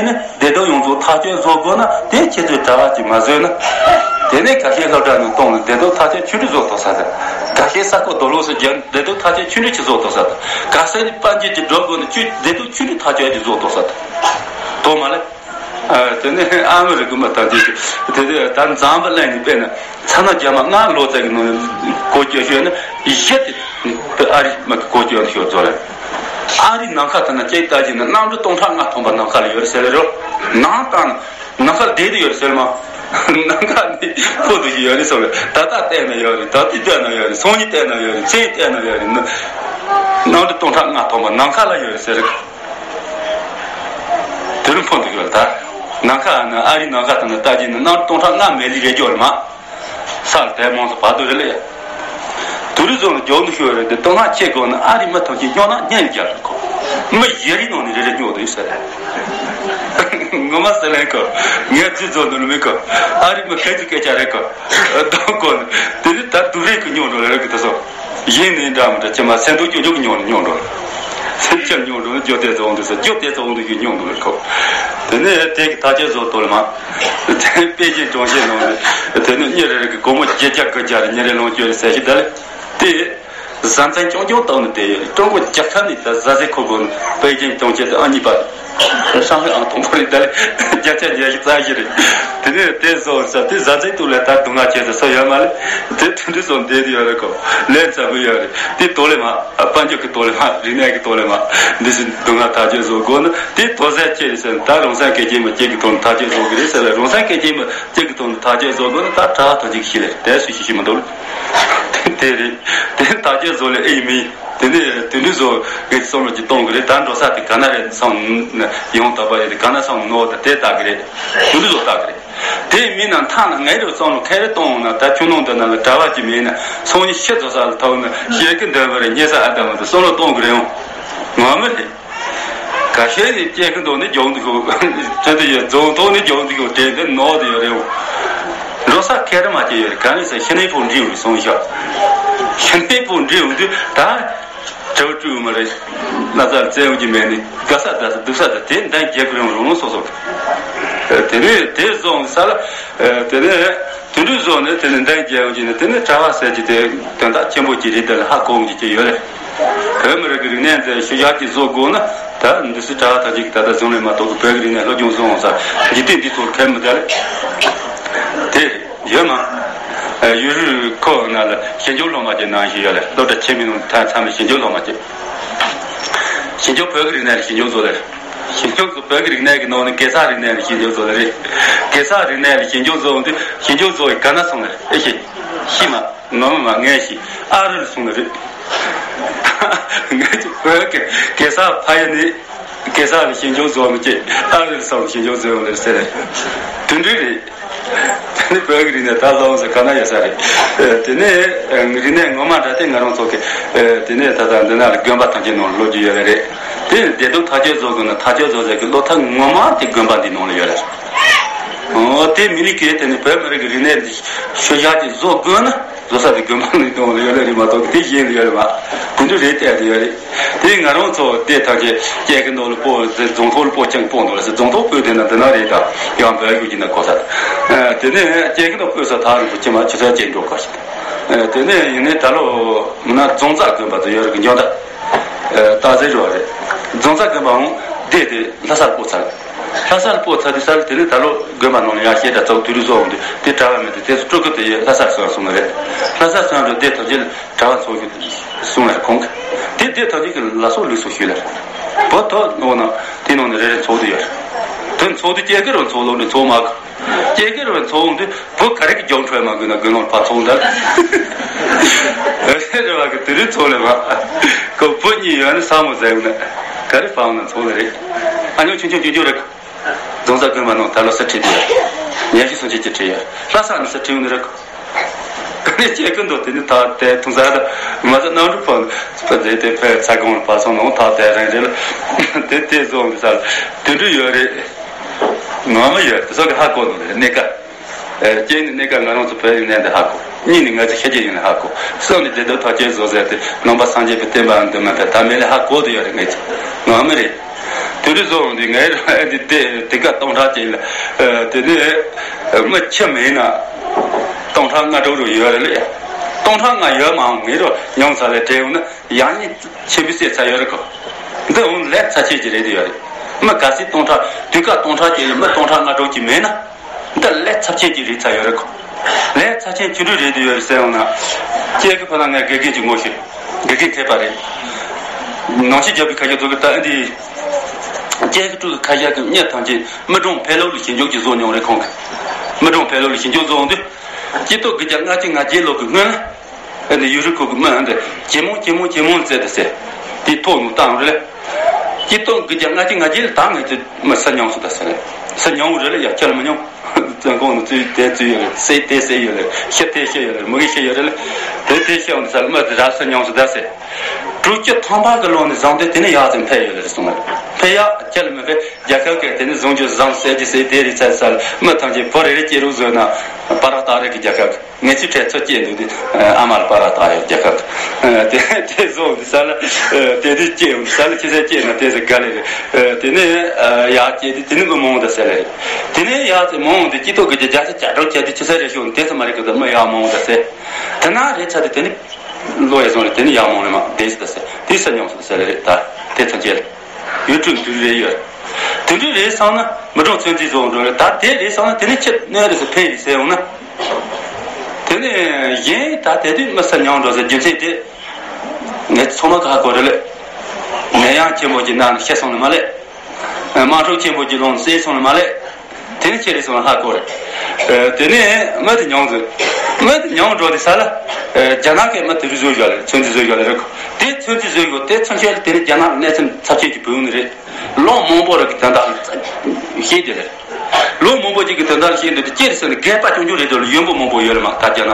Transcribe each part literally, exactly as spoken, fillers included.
ནི་བདེ་སྡུག་ཡོངས་རྫོགས་ཐག་གཅོད་བཟོ་དགོས་ན་དེ་ཁྱེད་ཚོས་གྲྭ་བ་གཅིག་མ་བཟོས་ན། དེ་ནས་ཁ་ཤས་སློབ་གྲྭ་ནང་གཏོང་ལ་བདེ་སྡུག་ཐག་གཅོད་ཆུང་འདྲི་བཟོ་ཐུབ་ས་དང་། ཁ་ཤས་ས་ཁུག་རྡོ་ལོག་སུ་རྒྱབ་བདེ་སྡུག་ཐག་གཅོད་ཆུང་འདྲི་ཅིག་བཟོ་ཐུབ་ས་དང་། ག་ས་ནས་དཔལ་འབྱོར་གྱི་འགྲོ་དགོས་ན་ཆུ་བདེ་སྡུག་ཆུང་འདྲི་ཐག་གཅོད་ཅིག་བཟོ་ཐུབ་ས་དང་། དོ་མ་ལེ། ཨ། དེ་ནས་ཨ་མི་རི་ཀ་མི་ཐམས་ཅད་ཀྱིས་དེ་དེ་ད་འཛམ་བུ་གླིང་ནས་དཔེར་ན་ཚ་ན་རྒྱ་མ་ལྔ་ལོ་ཙམ་གྱི་ནང་ནས་གོ་རྒྱུ་ཤོད་ན་གཞི་དེ་ཨ་རི་མི་གི་གོ་རྒྱུ་ཤོད་ཚོ་ལ། ཨ་རི་ནམ་མཁའ་དེ་ན་ཅིག་ལྟ་གྱིན་ན་གནམ་གྲུ་སྟོང་ཕྲག་ལྔ་ཐོན་པ་ནམ་མཁའ་ལ་ཡོད་རེད་ཟེར་རོ། ནང་དང་ནམ་མཁའ་ལ་བསྡད་དུ་ཡོད་རེད་ཟེར་མ། ནམ་མཁའ་ནི་ཕུ་དུ་ཞིག་ཡོད་རེད་ཟེར་རེད། ད་ལྟ་བལྟས་ན་ཡོད་རེད། ད་ལྟ་བལྟས་ན་ཡོད་རེད། སང་ཉིན་བལྟས་ན་ཡོད་རེད། མཚན་བལྟས་ན་ཡོད་རེད། གནམ་གྲུ་སྟོང་ཕྲག་ལྔ་ཐོན་པ་ནམ་མཁའ་ལ་ཡོད་རེད་ཟེར་རེད། དེ་རུ་ཕུ་དུ་ཡོད་རེད། ད་ནམ་མཁའ་ན་ཨ་རི་ནམ་མཁའ་དེ་ན་ལྟ་གྱིན་ན་གནམ་གྲུ་སྟོང་ཕྲག་ལྔ་མེད་ལི་རེད་ཡོད་རེད་མ། ས་ལ་དེ་མང་ཚོ་བར་དུ་རེད་ལ་ཡ། དུ་རུ་བཟོ་ལ་རྒྱོག་འདུག་ཤོད་རེད་དེ་དོ་སྣང་ཆེ་དགོས་ན་ཨ་རི་མི་ཐམས་ཅད་སྙོག་ན་སྙན་རྒྱ་རུ་གོ། མི་ཡི་རི་ནང་ནས་རེ་རེ་སྙོག་འདུག་ཟེར། ངོ་མ་ཟེར་ལེན་གོ། ངས་རྫི་བཟོ་འདུག་མི་གོ། ཨ་རི་མི་ཁེ་ཚི་སྐད་ཆ་རེད་གོ། གདོང་གོ་ནས་དེ་ནི་ད་དུ་རེ་གི་སྙོག་འགྲོ་ལ་རེ་གི་ད་སོ། ཡིན་ནི་འདྲ་མི་འདྲ་ཅི་མ་སེམས་སྡུག་ཅོ་ཅོ་གི་སྙོག་ནི་སྙོག་འགྲོ། སེམས་ཅན་སྙོག་འགྲོ་ནི་རྒྱོ་དེ་ཚོ་འོང་དུས་སོ་རྒྱོ་དེ་ཚོ་འོང་དུས་ཀྱི་སྙོག་འགྲོ་ལ་གོ། དེ་ནི་དེ་གི་ཐག་གཅོད་བཟོ་ཐུབ་ལ་མ། དེ་ནི་པེ་ཅིན་གྲོང་ཁྱེར་ནང་ནས་དེ་ནི་མི་རེ་རེ་གི་སྒོར་མོ་བརྒྱད་བརྒྱ་དགུ་བརྒྱ་རེ་ཉིན་རེ་ལོངས་སྤྱོད་རེ་ཟེར་ཞིག་ད་ལེ། དེ་བཟའ་ཚང་རྐྱང་རྐྱང་བཏང་ནས་བསྡད་ཡོད་རེད། ཀྲུང་གོ་རྒྱལ་ཁབ་ནས་ད་བཟའ་ཚང་ཁོ་དགོས་ནི་པེ་ཅིན་གྲོང་ཁྱེར་དུ་ཨང་གཉིས་པ་རེད། ཧྲང་ཧའེ་ཨང་དང་པོ་རེད། ད་ལེ་བརྒྱ་ཆ་ཉི་ཤུ་རྩ་བཞི་རེད། དེ་ནས་དེ་བཟོ་བར་ས་དེ་བཟའ་ཚང་དུ་ལས་ད་སྡུག་བསྔལ་བྱེད་ས་སུ་ཡོད་མ་ལེ། དེ་དེ་འདྲ་བཟོ་བསྡད་དེ་ཡོད་རེད་གོ། ལས་འཚབ་པོ་ཡོད་རེད། དེ་དོ་ལེ་མ་དཔལ་འབྱོར་གི་དོ་ལེ་མ་རིག་གནས་ཀྱི་དོ་ལེ་མ་འདི་ཚོ་སྡུག་བསྔལ་ཐག་གཅོད་བཟོ་དགོས་ན་དེ་དོ་ཟས་ཅི་རེད་ཟེར་ན། ད་རང་སེམས་སྐད་ཅིག་མ་གཅིག་གི་ཐོག་ནས་ཐག་གཅོད་བཟོ་གི་རེད་ཟེར་ལ། རང་སེམས་སྐད་ཅིག་མ་གཅིག་གི་ཐོག་ནས་ཐག་གཅོད་བཟོ་དགོས་ན་ད་གྲྭ་བ་ཐམས་ཅད་ཀྱིས་ཤེས་ལེ། དེ་སུ་ཞིག་ཤེས་མི་འདུག་དེ་རེད། དེ་ཐག་གཅོད་བཟོ་ལེ་ཨེ་ཡིན་མིན། དེ་ནས་དེ་འདྲ་བཟོ་གི་བསམ་བློ་ཅིག་གཏོང་གི་རེད། ད་འགྲོ་ས་དེ་ག་ན་རེད་བསམ་ཡོང་ཐུབ་པ་རེད། དེ་ག་ན་བསམ་ནོར་དེ་དེ་ལྟ་གི་རེད། དེ་འདྲ་བཟོ་ལྟ་གི་རེད། དེ་མིན་ན་མཐའ་ན་ངའི་རུ་བསམ་བློ་ཁ་རེ་གཏོང་ན་ད་ཁྱོད་ནང་འདི་ན་ལ་གྲྭ་བ་ཅིག་མེད་ན་སང་ཉིན་ཤི་འགྲོ་ས་ལ་ཐུག་ན་ཤེས་ཀི་འདོན་པ་རེད། ཉེ་ས་ཨ་ད་མ་ད་བསམ་བློ་གཏོང་གི་རེད་འོང་། ངོ་མ་རེད། ཁ་ཤས་ནི་སྐྱེ་ཁུ་འདོག་ནི་རྒྱང་འདུག་གོ། ཚེ་འདི་ཡོད་རྫོང་ཐོག་ནི་རྒྱང་འདུག་གོ། དྲན་དེ་ནོར་དེ་ཡོད་རེད་འོ། འགྲོ་ས་ཁེ་རེ་མ་སྐྱེ་ཡོད་རེད། ག་ནས་ཟེར་ཤི་ནས་ཕུག་འདྲི་འོང་སོང་ཤག་ཤི་ནས་ཕུག་འདྲི་འོང་དུས་ད་དྲི་བ་དྲི་འོང་མ་རེད། ན་ཚ་བཙན་འོང་གི་མེད་ནི་དགའ་ས་དགའ་ས་སྡུག་ས་དང་དེ་འདྲ་རྒྱལ་ཁུ་རང་རང་སོ་སོ། དེ་ནས་དེ་བཟུང་ས་ལ་དེ་ནས། དེ་འདྲ་བཟོ་ནས་དེ་ནི་འདང་རྒྱག་ཡོང་གི་ནི་དེ་ནི་གྲྭ་བ་ཟེར་གྱི་དེ་དོན་དག་ཆེན་པོ་ཅིག་རེད། དེ་ལ་ཧ་གོ་གི་ཅིག་ཡོད་རེད། བོད་མི་རིགས་ཀྱི་རིག་གནས་འདི་ཤུལ་བཞག་ཅིག་བཟོ་དགོས་ན་ད་འདི་སུ་གྲྭ་བ་ཐམས་ཅད་ཀྱིས་ད་ལྟ་བཟུང་ལས་མ་གཏོགས་བོད་ཀྱི་རིག་གནས་སློབ་སྦྱོང་བཟོ་འོང་ས་འཇིག་རྟེན་འདི་ཐོག་ཁེལ་མི་ད་རེད། དེ་ཡོད་མ། ཡུལ་རུས་ཁོ་ན་ལ་ཞིབ་འཇུག་སློབ་མ་ཅིག་ནང་བཞིན་ཡོད་རེད། སློབ་གྲྭ་ཆེན་མོའི་ནང་ད་ཚང་མ་ཞིབ་འཇུག་སློབ་མ་ཅིག་ཞིབ་འཇུག་བོད་ཀྱི་རིག་གནས་ལ་ཞིབ་འཇུག་བཟོ་ལས། ཞིབ་འཇུག་བཟོ་བོད་ཀྱི་རིག་གནས་ཀྱི་ནང་ནས་གེ་སར་རིག་གནས་ལ་ཞིབ་འཇུག་བཟོ་ལ་རེད། གེ་སར་རིག་གནས་ལ་ཞིབ་འཇུག་བཟོ་འོང་དུས་ཞིབ་འཇུག་བཟོ་བའི་ག་ན་སོང་ལ་ཨེ་ཤེས། ཤི་མ་ངོ་མ་མ་ངས་ཤི་ཨ་རི་ལ་སོང་ལ་རེད། ངས་ཀྱི་བོད་ཀྱི་གེ་སར་ཕ་ཡུལ་ནས་གེ་སར་ལ་ཞིབ་འཇུག་བཟོ་མི་བྱེད། ཨ་རི་ལ་སོང་ཞིབ་འཇུག་བཟོ་འོང་ལ་ཟེར་རེད། དེ་འདྲ་རེད། ད་ནི་བོད་ཀྱི་རིག་གནས་ད་ལོངས་སུ་ག་ན་ཡོད་ས་རེད། དེ་ནས་རིག་གནས་ངོ་མ་འདྲ་དེ་ང་རང་ཚོ་གི་དེ་ནས་ད་ལྟ་འདི་ན་དགོན་པ་ཐམས་ཅད་ནང་ལ་སློབ་རྒྱུ་ཡོད་ལ་རེད། དེ་བདེ་སྡུག་ཐག་གཅོད་བཟོ་དགོས་ན་ཐག་གཅོད་བཟོ་ཟེར་གི་སློབ་ཐབས་ངོ་མ་དེ་དགོན་པ་འདི་ནང་ལ་ཡོད་ལ་རེད། འོ་དེ་མི་ལི་ཀའི་དེ་ནི་བོད་མི་རིགས་ཀྱི་རིག་གནས་འདི་ཤུལ་བཞག་ཅིག་བཟོ་དགོས་ན། བཟོ་ས་དེ་དགོན་པ་ནས་གཏོང་ལ་ཡོད་ལ་རེད་མ་གཏོགས་དེ་གཞན་ལ་ཡོད་ལ་མ། དེ་འདྲ་རེད་བལྟས་དེ་ཡོད་རེད། དེ་ང་རང་ཚོ་དེ་ཐག་གི་སྐྱེ་གི་འདུག་ལ་སྤོ་རྫོང་ཐོག་ལ་སྤོ་ཅང་སྤོ་འདུག་ལ་ཟེར། རྫོང་ཐོག་སྤོས་དེ་ན་འདི་ན་རེད་ད་ཡང་བོད་ཡུལ་གྱི་ན་གོ་ས། དེ་ནས་སྐྱེ་གི་འདུག་སྤོས་ས་ཐག་རིང་པོ་ཅི་མ་ཆུ་ཚོད་ཅན་འགྲོ་ག་ཞིག་དེ་ནས་ཡིན་ནའི་ད་ལོ་མི་ན་རྫོང་རྩ་དགོན་པ་དུ་ཡོད་རེད་གི་འཇོན་ད། སྟག་རྩེ་རུ་བ་རེད། རྫོང་རྩ་དགོན་པའང་བསྡད་དེ་ལྷ་སར་སྤོ་ཚར། ལྷ་སར་སྤོ་ཚར་དུས་སར་དེ་ནས་ད་ལོ་དགོན་པ་ནང་ལ་ཡར་བཤད་གྲྭ་ཚོགས་དུས་རུ་བཟོ་འོང་དུས་དེ་གྲྭ་བ་མེད་དུས་དེ་ཚོ་སྤྲོ་སྐུ་དེ་ཡི་ལྷ་སར་སོང་སོང་ནི་རེད། ལྷ་སར་སོང་རུ་བསྡད་ཐུབ་རྗེས་གྲྭ་བ་ཚོགས་ཞུགས་སོང་བས་ཁོང་གིས་དེ་བསྡད་ཐུབ་རྗེས་ཀྱི་ལ་སོགས་ལུགས་སོགས་ཞུས་ལ་བུ་ཐོ་ནོ་ན་དེ་ནང་ནས་རེ་རེ་ཚོགས་དུ་ཡོད། དེ་ཚོགས་དུས་སྐྱེ་ཀེ་རུ་ཚོགས་ལོ་ནས་ཚོགས་མ་གི་སྐྱེ་ཀེ་རུ་ཚོགས་འོང་དུས་བུ་ག་རེ་གི་རྒྱང་འཕྲོས་མ་གི་ན་དགོན་ནང་ཕར་ཚོགས་འདར་རེ་རེ་བ་གི་དེ་རུ་ཚོགས་ལས་མ་ཁོ་བུ་གཉིས་ཡོད་ནི་ས་མོ་ཟེར་ན་ག་རེ་ཕང་ན་ཚོགས་ལ་རེད། ཨ་ཉོ་ཆུང་ཆུང་ཆུང་ཆུང་རེད། རྫོང་ས་དགོན་པ་ནང་ད་ལོ་ས་ཁྲིད་དེ་ཡོད། ཉན་ཤི་སོང་ཆེད་ཀྱི་ཁྲིད་ཡོད། ལྷ་ས་ནས་ས་ཁྲིད་འོང་ནི་རེད། ཀ་ནས་སྐྱེ་ཀུན་ཏུ་དེ་ནི་ད་དེ་ཐུང་ས་ད་མ་ཟ་གནམ་གྲུ་ཕོན་ཕ་རྫས་དེ་ཕའི་ས་གོང་ལ་ཕར་སོང་ནང་ད་དེ་རང་རེད་ལ་དེ་དེ་བཟོ་འོང་གི་ས་ལ་དེ་འདྲ་ཡོད་རེད། ངོ་མ་ཡོད་དེ་སོགས་ཀྱི་ཧ་གོ་ནོ་རེད་གནས་ཀ་སྐྱེ་ནི་གནས་ཀ་ང་རང་ཚོ་བོད་ཡིན་ནས་འདི་ཧ་གོ། གཉིས་ནི་ང་ཚོ་ཤེས་རྒྱུ་ཡིན་ནས་ཧ་གོ། གསུམ་ནི་བདེ་སྡུག་ཐག་གཅོད་བཟོ་ཟེར་ཏེ་ནང་པ་སངས་རྒྱས་པའི་བསྟན་པའམ་འདུན་མ་དེ་ད་མེད་ལས་ཧ་གོ་དུ་ཡོད་རེད་ངེད་ཚོ། ངོ་མ་རེད། དེ་རིང་བཟོ་འོང་དུས་ངའི་རང་ཨེ་འདི་དེ་དེ་ག་སྟོང་ཕྲག་གཅིག་ལ་དེ་ནས་མི་ཁྱི་མེད་ན་སྟོང་ཕྲག་ལྔ་དྲུག་རུ་ཡོད་རེད་ལ། ཡ་སྟོང་ཕྲག་ལྔ་ཡོད་མ་འོང་ངེད་རུ་ཉུང་ས་ལས་དྲན་འོང་ན་ཡང་སྙིང་ཆེན་པོའི་སེམས་ཚ་ཡོད་རེད་གོ། འདི་འོང་ལས་ཚབས་ཆེན་གྱི་རེད་དུ་ཡོད་རེད། མི་ག་ཚོད་སྟོང་ཕྲག་དུས་སྐབས་སྟོང་ཕྲག་གཅིག་ལ་མི་སྟོང་ཕྲག་ལྔ་དྲུག་གཅིག་མེད་ན། འདི་ལས་ཚབས་ཆེན་གྱི་རིགས་ཚ་ཡོད་རེད་གོ། ལས་ཚབས་ཆེན་ཆུང་འབྲིང་རེད་དུ་ཡོད་རེད་ཟེར་འོང་ན། སྐྱེས་ཀྱི་ཕ་ལ་ངས་དགེ་རྒན་གྱི་ངོ་ཤེས། དགེ་རྒན་མཁས་པ་རེད། ནང་ཆེན་རྒྱལ་པོའི་ཁ་ཤས་ཚོ་གི་ད་ཨ་འདི། སྐྱེས་ཀྱི་ཕྲུ་གུ་ཁ་ཤས་ཀྱི་གཉེར་ཐམས་ཅད་མི་གྲངས་འཕེལ་ལོ་ལ་ཞིབ་འཇུག་ཅིག་བཟོ་མྱོང་རེད་ཁོང་གིས། མི་གྲངས་འཕེལ་ལོ་ལ་ཞིབ་འཇུག་བཟོ་འོང་དུས། སྤྱི་ལོ་དགུ་བརྒྱ་ལྔ་བཅུ་ང་བརྒྱད་ལོ་གི་སྔོན་ལ། ཨ་ནི་ཡུལ་གྲུ་ཁུལ་གྱི་མི་འདི་ཇེ་མང་ཇེ་མང་ཇེ་མང་བཙལ་ཏེ་ཟེར། དེ་ཐོག་ནས་བཏང་རེད། སྤྱི་ལོ་དགུ་བརྒྱ་ལྔ་བཅུ་ང་བརྒྱད་ལ་ད་ངས་ཅི་མི་ས་མྱོང་སུ་ད་ཟེར་རེད། ས་མྱོང་རེད་ལ་ཡ་ཁྱེད་ལ་མི་མྱོང་། བཙོན་ཁང་ནང་བཙུད་དེ་བཙུད་ཡོད་རེད། བསད་དེ་བསད་ཡོད་རེད། ཤི་དེ་ཤི་ཡོད་རེད། མི་གི་ཤི་ཡོད་རེད་ལ། དེ་དེ་ཤི་འོང་ས་ལ་མི་དེ་ར་ས་མྱོང་སུ་ད་ཟེར། དྲུག་ཅུ་ཐམ་པ་གི་ལོ་ནས་བཟུང་སྟེ་དེ་ནས་ཡག་ཙམ་འཕེལ་ཡོད་རེད་གསུངས་རེད། འཕེལ་ཡག་ཁྱེད་ལ་མི་འཕེལ་རྒྱལ་ཁབ་ཀྱི་དེ་ནས་བཟུང་རྒྱུ་བཟང་བསད་རྒྱུ་བསད་དེ་རེད་ཚར་ས་ལ་མི་ཐམས་ཅད་བུ་རེ་རེ་སྐྱེ་རུ་བཟོས་ན་པ་ར་སྟག་རེ་གི་རྒྱལ་ཁབ་ཀྱི། ངས་ཚིག་ཕྲད་ཚོད་སྐྱེས་འདུག་དེ། ཨ་མ་ལ་པ་ར་སྟག་ཡོད་རྒྱལ་ཁབ་ཀྱི། དེ་དེ་བཟོ་འདི་ས་ལ་དེ་དུས་སྐྱེས་འདི་ས་ལ་ཁྱི་སེ་སྐྱེས་ན་དེ་ཟེར་ག་ལེ་རེད། དེ་ནས་ཡག་སྐྱེས་དེ་དེ་ནས་མི་མང་ད་ཟེར་ལེ་རེད། དེ་ནས་ཡག་ཚེ་མང་འདི་སྐྱིད་ཏོག་གི་རྒྱ་ཆ་ཅག་འགྲོ་བྱས་དེ་ཁྱི་སེ་རེ་ཤོག་དེ་ཚོ་མ་རེད་གི་ད་མི་ཡག་མང་ད་ཟེར། དེ་ན་རེད་ཚ་དེ་དེ་ནས་ལོ་ཡ་སོང་རེད། དེ་ནས་ཡག་མང་རེད་མ་དེ་ཟེར་ད་ཟེར་དེ་ས་མྱོང་སོང་ཟེར་ལེ་རེད། ད་དེ་ཚོ་སྐྱེས་ལེ། ཡུལ་གྲུ་དུས་རེ་ཡོད། དེ་འདྲ་རེད་སོང་ན་མི་གྲངས་ཚོད་འཛིན་བཟོ་འགྲོ་རེད། ད་དེ་རེད་སོང་ན་དེ་ནི་ཁྱེད་གནོད་རེད་ཟེར་ཕན་རེད་ཟེར་འོང་ན། དེ་ནི་གཞན་ད་དེ་དུས་མི་ས་མྱོང་འགྲོ་ཟེར་རྒྱུ་མཚན་དེ། ངས་ཚང་མ་ག་ཧ་གོ་རེད་ལེ། ནད་ཡམས་ཆེན་པོ་ཅིག་ན་ནི་ཤི་སོང་ནི་མ་ལེ། དམག་འཁྲུག་ཆེན་པོ་ཅིག་ལངས་ནི་བསད་སོང་ནི་མ་ལེ། དེ་ནི་ཁྱེད་རེད་སོང་ན་ཧ་གོ་རེད། དེ་ནི་མི་དེ་མྱོང་ཟེར། མི་དེ་མྱོང་འགྲོ་དེ་ས་ལ། རྒྱ་ནག་གི་མི་དེ་རུ་བཟོས་བཞག་ལེ་ཚོད་འཛིན་བཟོས་བཞག་ལེ་རེད་གོ། དེ་ཚོད་འཛིན་བཟོས་གོ་དེ་ཚོད་ཆེད་ལ་དེ་ནི་རྒྱ་ནག་གནས་ཚུལ་ཚབས་ཆེན་གྱི་བུད་ནི་རེད། ལོ་མང་པོ་རིགས་ཀྱི་དོན་དག་ཤེས་དེ་རེད། ལོ་མང་པོ་ཅིག་གི་དོན་དག་ཤེས་འདུག་དེ་ཅི་རེད་ཟེར་ན་སྒལ་པ་ཆུང་ཆུང་རེད་དོ་ལ་གཞོན་པོ་མང་པོ་ཡོད་རེད་མ་ད་རྒྱ་ནག་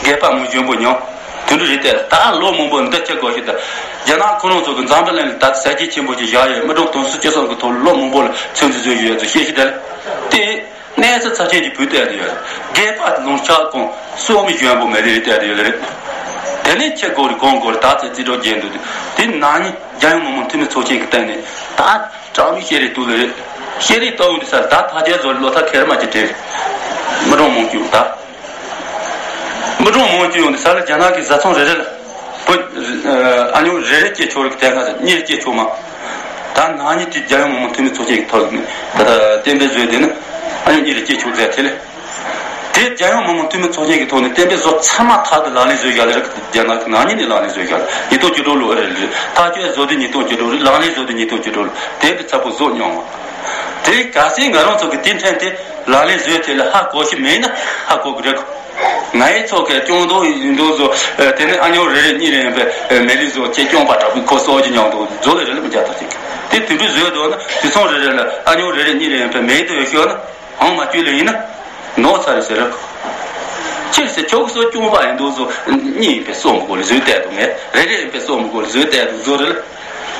སྒལ་པ་མང་གཞོན་པོ་ཉུང་། དེ་འདྲ་རེད་དེ་ད་ལོ་མང་པོ་འདི་ཆ་གོ་ཞིག་ད་རྒྱ་ནག་ཁོ་རང་ཚོ་གི་འཛམ་བུ་གླིང་ལ་ད་ཟས་བཅད་ཆེན་པོ་ཅིག་བཞག་ཡོད། མི་གྲངས་དུང་སོ་བཅུ་སོགས་ཀྱི་ཐོག་ལོ་མང་པོ་ལ་ཚོད་འཛིན་བཟོས་ཡོད་ཚོ་ཤེས་ཤིག་དེ་ལ་དེ། གནས་ཚུལ་ཚབས་ཆེན་གྱི་བུ་བལྟས་དུ་ཡོད་རེད། སྒལ་པ་ལོང་ཆགས་གོང་སོག་མི་གཞོན་པོ་མེད་རེད་བལྟས་དུ་ཡོད་རེད། དེ་ནས་ཁྱེད་གོ་རེ་གོང་གོ་རེ་ད་ཚེ་རྩིས་གྲོགས་རྒྱན་འདུག་དེ་ནག་ཉེས་རྒྱལ་ཡོངས་མི་དམངས་འཐུས་མི་ཚོགས་ཆེན་གྱི་སྟེང་ནས་ད་དྲང་མི་ཤེས་རེད་འདུག་ལེ་རེད། ཤེས་རེད་ལྟ་བུ་འདི་ས་ད་ཐག་ཆད་བཟོ་རེ་ལོ་ཐག་ཁེར་མ་ཅིག་དྲན་རེད། མི་གྲངས་མང་སྐྱུག་ད། མི་གྲངས་མང་སྐྱུག་ཡོང་དུས་ས་ལ་རྒྱ་ནག་གི་བཟའ་ཚང་རེ་རེ་ལ། བུ། ཨ་ཉོ་རེ་རེ་སྐྱེས་ཆོག་རིགས་དེ་ང་ཚོ་གཉིས་རེ་སྐྱེས་ཆོག་མ། ད་ནག་ཉེས་དེ་རྒྱལ་ཡོངས་མི་དམངས་འཐུས་མི་ཚོགས་ཆེན་གྱི་ཐོག་ནས་ད་ལྟ་གཏན་འབེབས་བཟོས་དེ་ནི་ཨ་ཉོ་གཉིས་རེ་སྐྱེས་ཆོག་ཟེར་དེ་ལས། དེ་རྒྱལ་ཡོངས་མི་དམངས་འཐུས་མི་ཚོགས་ཆེན་གྱི་ཐོག་ནས་གཏན་འབེབས་བཟོ་ཚར་མ་ཐག་ཏུ་ལག་ལེན་བཟོས་བཞག་ལེ་རིགས་རྒྱ་ནག་གི་ནག་ཉེས་ནས་ལག་ལེན་བཟོས་བཞག་ལེ་ཉིས་སྟོང་བཅུ་དྲུག་ལོ་ཨེ་རེད་ལེ་ཐག་གཅོད་བཟོ་དུས་ཉིས་སྟོང་བཅུ་དྲུག་རེད། ལག་ལེན་བཟོ་དུས་ཉིས་སྟོང་བཅུ་དྲུག་རེད། དེ་འདི་ཚ་པོ་བཟོ་མྱོང་བ། དེ་ག་ཚད་ང་རང་ཚོ་གི་དེ་ཕྲན་དེ་ལག་ལེན་བཟོས་དེ་ལ་ཧ་གོ་ཞིག་མེད་ན་ཧ་གོ་གི་རེད་གོ། ང་ཡི་ཚོགས་ཀྱི་སྐྱོང་འདོགས་ཡིན་འདུག་བཟོ། དེ་ནས་ཨ་ཉོ་རེ་རེ་གཉིས་རེ་ཡིན་པའི་མེ་ལི་བཟོ་ཁྱེད་སྐྱོང་པ་དྲག་པོའི་ཁོ་སོགས་ཀྱི་མྱོང་འདུག་བཟོ་ལེ་རེ་ལེ་མི་རྒྱ་ཐག་ཅིག་དེ་དུས་འགྲོས་བཟོས་འདུག་ན་དུས་ཚོད་རེ་རེ་ལ་ཨ་ཉོ་རེ་རེ་གཉིས་རེ་ཡིན་པའི་མེ་དུ་ཡོད་ཤོད་ན་ཧང་མ་བཅུག་ལེ་ཡིན་ན་ནོར་ཚར་རེད་ཟེར་རོ། ཁྱེད་ཟེར་ཁྱོད་ཀྱི་སོ་སྐྱོང་པ་ཡིན་འདུག་བཟོ། གཉིས་ཡིན་པའི་སོ་མི་གོ་ལེ་བཟོས་བསྡད་འདུག་ངས་རེ་རེ་ཡིན་པའི་སོ་མི་གོ་ལེ་བཟོས་བསྡད་འདུག་བཟོ་རེ་ལེ།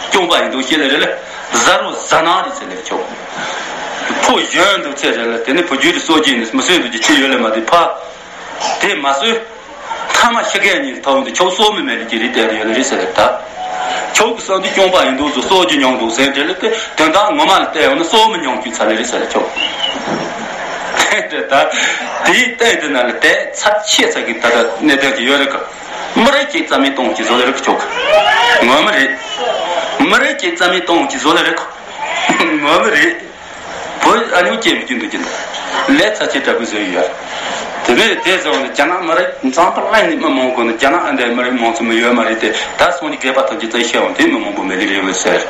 སྐྱོང་པ་ཡིན་འདུག་ཤེས་ལེ་རེ་ལེ། གཟའ་རུ་གཟའ་ནག་རེད་ཟེར་ལེ་ཁྱོད། ཕོ་གཞོན་འདུག་ཚེ་རེ་ལེ་དེ་ནི་བུ་རྒྱུད་དུ་སོ་སྐྱེས་ནི་མི་གསོན་འདུག་ཅི་ཆེ་ཡོད་ལེ་མ་དེ་ཕ། དེ་མ་གསོན། ཐ་མ་ཤི་རྒས་ཉིད་ཐོག་འདི་ཁྱོད་སོ་མི་མེད་ལེ་ཅི་རེད་བལྟས་ཡོད་ལེ་རེད་ཟེར་ལེ་ད། ཁྱོད་ཀྱི་སོ་འདི་སྐྱོང་པ་ཡིན་འདུག་བཟོ་སོ་ཅི་མྱོང་འདུག་ཟེར་དེ་ལེ་དེ་དོན་དག་ངོ་མ་ལ་བལྟས་ཡོང་ན་སོ་མི་མྱོང་རྒྱུ་ཚ་ལེ་རེད་ཟེར་ལེ་ཁྱོད། དེ་ད། དེའི་སྟེང་དེ་ན་ལ་དེ་ཚབས་ཆེ་ཚ་གི་ད་ལྟ་གནད་དོན་ཅིག་ཡོད་རེད་གི། མི་རེ་གཅིག་རྩ་མེད་གཏོང་གི་བཟོ་ལེ་རེད་གི་ཁྱོད་གི། ངོ་མ་རེད། མི་རེ་གཅིག་རྩ་མེད་གཏོང་གི་བཟོ་ལེ་རེད་གི། ངོ་མ་རེད། བོད་ཨ་ཉོ་སྐྱེས་མི་སྐྱིད་འདུག་གི་འདུག་ལས་ཚ་ཆེ་དྲག་པོ་བཟོས་ཡོད། དེ་ནས་དེ་ཟེར་བ་ནི་རྒྱ་ནག་མི་རེད་འཛམ་བུ་གླིང་ནས་མི་མང་གོ་ནི་རྒྱ་ནག་ཨ་འདྲའི་མི་རེད་མང་ཚོ་མི་ཡོད་མ་རེད་དེ་ད་སོང་གི་སྐད་པ་ཐམས་ཅད་བཙན་ཤེས་འོང་དེ་མི་མང་པོ་མེད་ལེ་རེད་བས་ཟེར།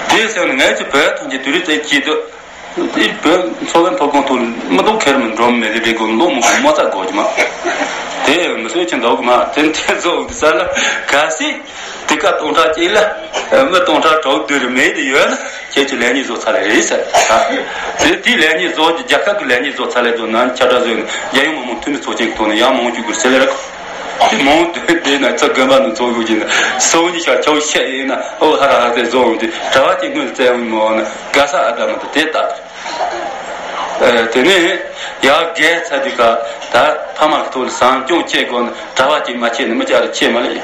དེ་ཟེར་བ་ནི་ངས་ཚོ་བོད་ཐམས་ཅད་དུས་རིག་བཙན་སྐྱིད་འདུག་དེ་བོད་མཚོ་སྒང་མཐོ་སྒང་ཐོག་མི་འདུག་ཁེར་མི་འགྲོ་མི་མེད་ལེ་རེད་གོ་ལོ་མང་པོ་མ་རྩ་གོ་གི་མ། དེ་མི་སོས་ཀྱི་འདུག་གི་མ་དེ་འདྲ་བཟོ་འོང་གི་ས་ལ་ག་སྲིད། དེ་ག་སྟོང་ཕྲག་གཅིག་ལ་མི་སྟོང་ཕྲག་དྲུག་བདུན་རེ་མེད་དེ་ཡོད་ན་ཁྱེད་ཀྱི་ལས་གཉིས་བཟོ་ཚར་ལེ་རེད་ཟེར། དེ་དེའི་ལས་གཉིས་བཟོ་རྒྱུ་རྒྱལ་ཁབ་ཀྱི་ལས་གཉིས་བཟོ་ཚར་ལེ་བཟོ་ནང་ཁྱབ་བསྒྲགས་བཟོས་ནས་རྒྱལ་ཡོངས་མི་དམངས་འཐུས་མི་ཚོགས་ཆེན་གྱི་ཐོག་ནས་ཡང་མང་བཅུག་དགོས་ཟེར་ལེ་རེད། དེ་མང་དེ་དེ་ན་ཚ་དགོན་པ་ནས་ཚོགས་དགོས་ཀྱི་ན་སོང་གི་ཤ་ཆའོ་ཤ་ཡིན་ན་ཨོ་ཧ་ར་ཧ་དེ་བཟོ་འོང་དུས་གྲྭ་བ་གཅིག་སྔོན་བཙལ་འོང་མི་འོང་ན་ག་ས་ཨ་ད་མ་ད་དེ་ལྟ་དེ་ནས་ཡར་རྒས་ཚར་དུས་ཀ་ད་ཕ་མ་གི་ཐོག་ལ་བཟང་སྐྱོང་བྱེད་དགོས་ན་གྲྭ་བ་གཅིག་མ་བྱེད་ན་མི་ཅག་རེ་ཆེ་མ་ལེ།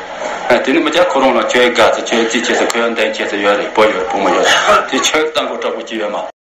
ཨ། དེ་ནི་མི་སྐྱ་ཁོ་རང་ལ་ཁྱོད་དགའ་ཚེ་ཁྱོད་རྩིས་ཆེ་ཚེ་ཁོས་འདན་ཁྱེད་ཚེ་ཡོད་རེད། བུ་ཡོད་བུ་མོ་ཡོད། དེ་ཁྱོད་ལྟ་མགོ་དྲག་པོ་ཅི་ཡོད་མ།